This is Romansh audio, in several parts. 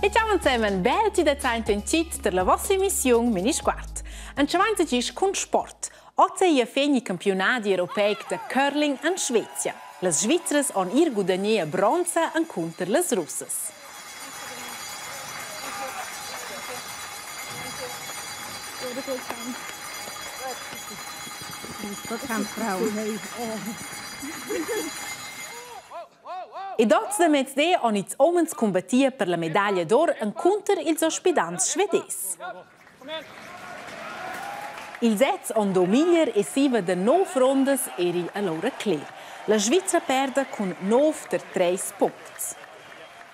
E ciao insieme, bel ti da zaint in tar la vossa emissiun Minisguard. Anchavanza gist cun sport. Oz ei fegni campiunadi europeic da curling en Svezia. Las Svizras han ir gudagnà bronza encunter las Russas. Ed oz da mezdi han ils umens cumbattia per la medaglia d'or encunter ils ospidants svedés. Il sez on do miglier e siva da nov rondas eri allura cler. La Svizra perda cun nov ter treis puncts.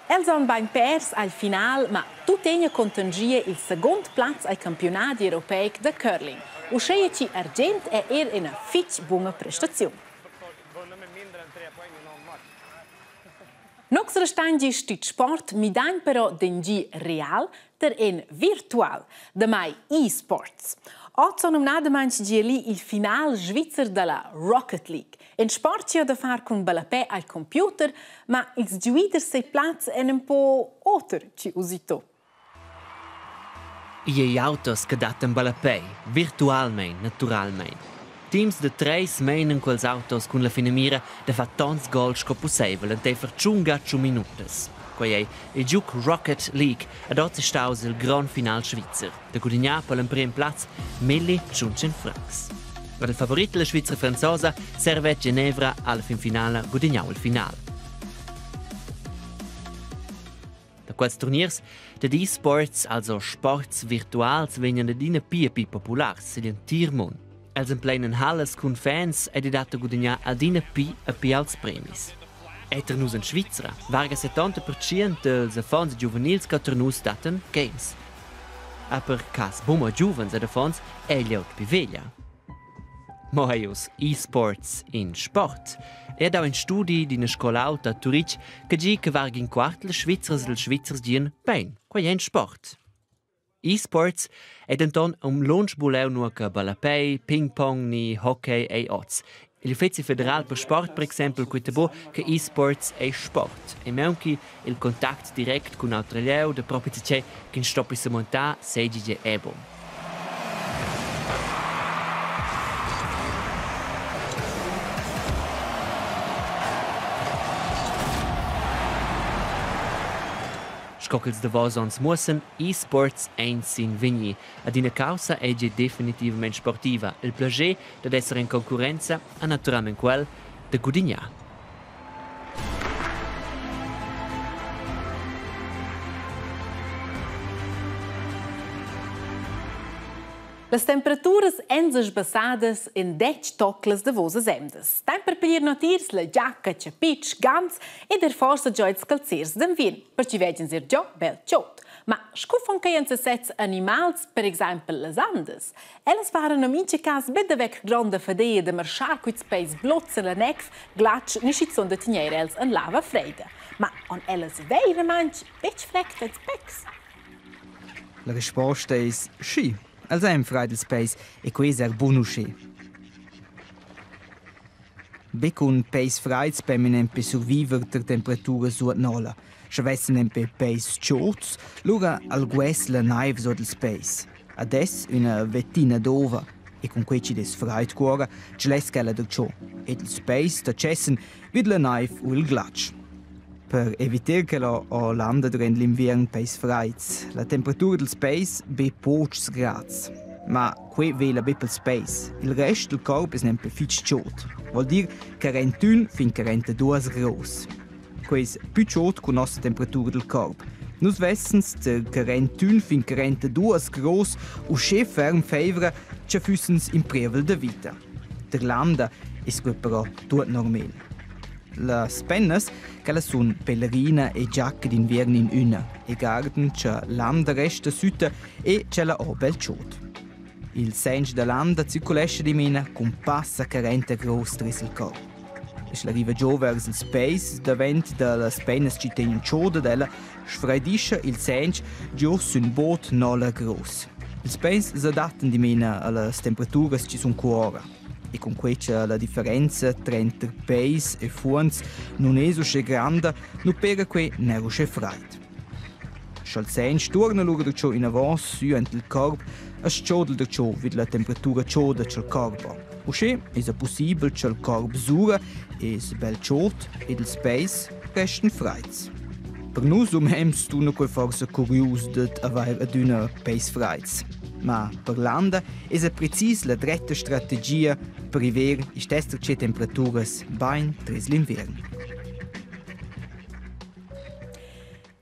Els han bain pers al final, ma tuttegna contangia il secund plaz al campiunadi europeic da curling. Uscheia chi argient è er ina fitg buna prestaziun. Nox restan gist il sport midan però d'in gi real ter in virtual, damai e-sports. Oz ho numnadamaing gia il final svizzer da la Rocket League. In sport chi ha da far cun ballapè al computer, ma ils giuiders sei plaz en ün po oter chi usito. Igl ei auters che dattan ballapei, virtualmein naturalmein. Teams da treis meinan quels autos cun la finamira da far tons gols sco pusseivel enteifer tschunga tschun minutas. Quei ei il giug Rocket League ed oz ei staus il grond final svizzer da gudignar per l'emprem plaz milli tschunchen francs. Per il favorit della Svizra franzosa servet Genevra alla fin finala gudignau il final. Da quels turniers dad e-sports, also sports virtuals, vegnan adina pli e pli populars egl entir mund. Els empleinen hallas cun fans ed i dat da gudignar adina pli e pli als premis. Eter nus en Svizra varga 70% dels affons e giuvenils che ter nus dattan games. A per cas bumma giuvens ed affons è glieud pli veglia. Mo ei uss e-sports in sport? Ei ha dau in studi d'ina scola aulta a Turitg che gi che varga in quart las Svizras ed ils Svizzers dian bein, quei ei in sport. E-sports ei denton aunc lunsch buleu nua che ballapei, ping-pong ni hockey ei oz. Igl uffeci federal per sport per exempel quita buc che e-sports ei sport e meunchi il contact direct cun autra glieud e propi tgei ch'ins stoppi semontar seigi gie è bun. Sco ch'ils davos onns muossan, e-sports ein sin vegnir. Ad ina caussa ei gie definitivamain sportiva, il plascher dad esser en concurrenza ha naturalmein quel da gudignar. Las temperaturas èn sa sbassadas en detg toclas davosas emdas. Temp per piglier notiers la giacca, chapitsch, gants ed er forsa giò ils calzers d'enviern, per chi veggan er giò bel chod. Ma scu fan quai en sesez animals, per exaimpel las andas? Ellas faran in mincha cas be da vec gronda fadia da marschar culs peis bluts en la nex, glatsch ni schizun da tegner els en lava freida. Ma han ellas veiramaing betg frecta ils pecs? La risposta es schi. Els ein freit ils peis e quei es er bun uschè. Be cun peis freits per nempe surviver tar temperaturas suot nolla. Sche vessen nempe peis chods, lura alguess la naiv suot ils peis. Ad es üna vettina d'ova e cun quei chi'd es fraid cuora, dschless quella da ciò ed ils peis tachessan vid la naiv u il glatsch. Per eviter che la Hollanda durant l'inviern peis fraids, la temperatura dels peis be pochs grads. Ma quei vela be pels peis. Il rest del corp es nempe fich chod. Vuol dir 41 fin 42 graus. Quei es pü chod cu nossa temperatura del corp. Nus vessens de 41 fin 42 graus uschè ferm feivra cha füssens in prievel da vita. D'Irlanda es quei però tuot normal. Las pennas, quellas sun pellerina e giacca d'inviern in üna e garden cha l'anda resta sütta e ch'ella ho bel chod. Il sench da l'anda circulescha dimena cun passa 40 graus tres il corp. E sch'la riva giò vers ils peis davent da las pennas chi tegnan choda d'ella, sfraidischa il sench giò sün bod nolla gross. Ils peis s'adattan dimena a las temperaturas chi sun cuora. E cun quei cha la differenza trenter peis e fuonz nun es uschè granda, nu pega quei neir uschè fraid. Scha'l sen stuorna lura darcho inavant sü aint il corp, as s-chod'el darcho vid la temperatura choda cha'l corp ho. Uschè esa pussibel cha'l corp sura es bel chod ed ils peis restan fraids. Per nus umens tuna quei forsa curius dad avair adüna peis fraids. Ma per l'anda esa precis la dretta strategia per river istess che temperaturas bain tres l'inviern.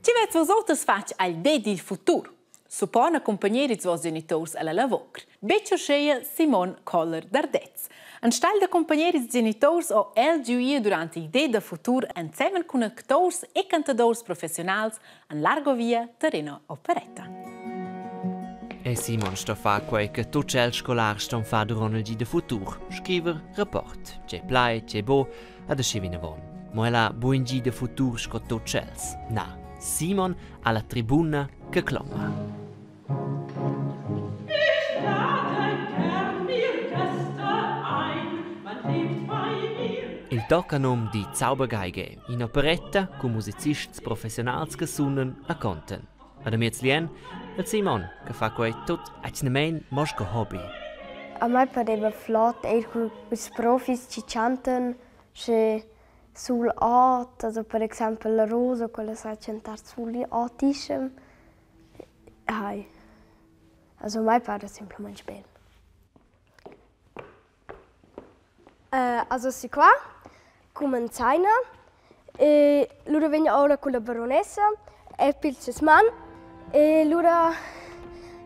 Ti vez vos oters fatg al de dil futur. Suppon accompagner ils vos genitors alla lavur. Betg uscheia Simon Koller d'Ardez. Enstagl d'accompagner ils genitors ho el giu ir durant il de da futur ensemen cun acturs e cantadors professionals en largo via Torino Operetta. E Simon sto far quei che tuts els scolars ston far durant il gi da futur, scriver rapport, tgei plai, tgei bo, ad aschi vinavon. Mo el ha buin gi da futur sco tuts els. Na, Simon ha la tribuna che cloma. Ich lade gern mir Gäste ein, man lebt bei mir. Il toc a num Die Zaubergeige, in'operetta cun musicists professionals che sunan a conten. Ad amiez lien il Simon che fa quei tut atgnamein mo sco hobby. A mai pareva flot eir cun ils profis chi chantan, sche sul ot, also per exaimpel la Rosa, quella sa chantar sul otischem. Hai. Also mai para simplamaing bel. Also si qua cumanzaina e lura vegn oura culla barunessa e pigl ses man e lura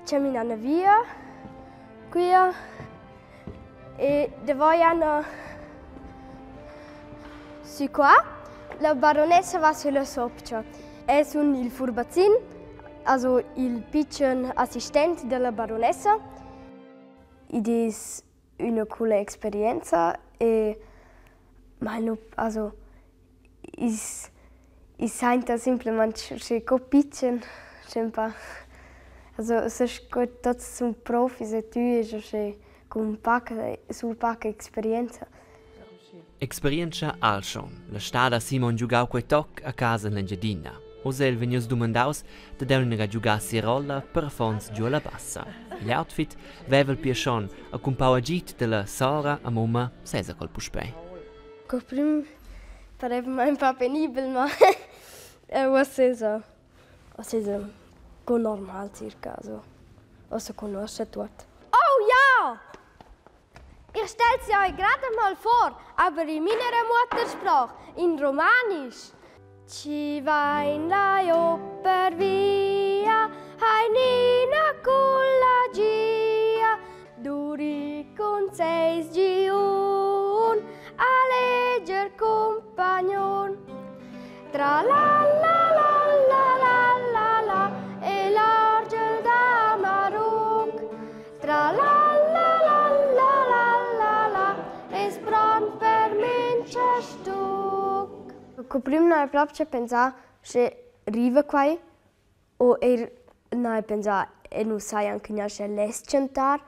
chaminan via quia e davo jana sü qua. La barunessa va sülla sopcha. Eu sun il furbazzin, also il pitschen assistent da la barunessa. Id es üna coola experienza e ma nu also i's i's sainta simplamaing schi co pitschen schi ün pa also sco tuots sun profis e tü est uschè cun paca sul paca experienza. Experientscha al schon. La stada Simon giugau quei toc a casa en l'Engiadina. Oz el vegnius dumandaus dad el inaga giugar sia rolla per affons giu alla Bassa. Igl outfit veva el pia schon a cumpau agid dalla sora a mumma sesa col puspei. Co prüm pareva mai ün pa penibel, ma uossa esa uossa esa co normal circa, also uossa cugnuoscha tuot. Oh ja! Ich stelle sie euch gerade mal vor, aber in meiner Muttersprache, in Romanisch. Ci vain la per via, hai Nina culla gia, duri con seis giun, a leger compagnon. Tra la la la la la la la e l'argel da Maruc. Tra la la la la la la la es pront per mincha stuc. Co prüm n'haja propcha pensà sche riva quai o eir n'haja pensà e nu sai anche gnanc sche less chantar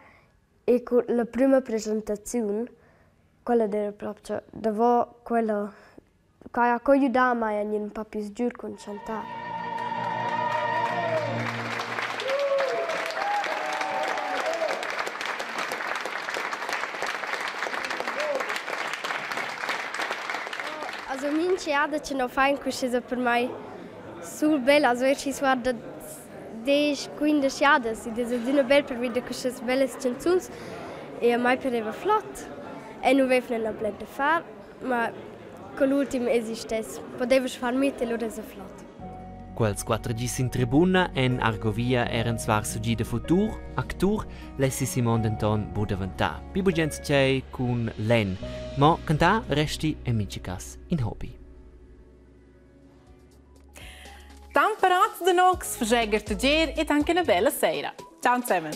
e cun la prüma presentaziun quella d'eira propcha davo quella Quai ha co güdà mai a gnir ün pa plü sgür cun chantar. Also mincha jada che no fain quist esa per mai sul bel, also eir schi's guarda desch, quindesch jadas, id es adüna bel pervi da quistas bellas chanzuns e a mai pareva flot. E nu vevna na bler da far. Ma con l'ultim esistess podevas far mit e lura esa flot. Quels quatter gis in tribuna en Argovia eran zvar sugì da futur, actur lessi Simon denton bu daventar. Pi bugen tgei cun Len, mo cantar resti en mintga cass in hobby. Tant parats da nox, fageger tugier ed anche una bella sera. Ciao zusammen.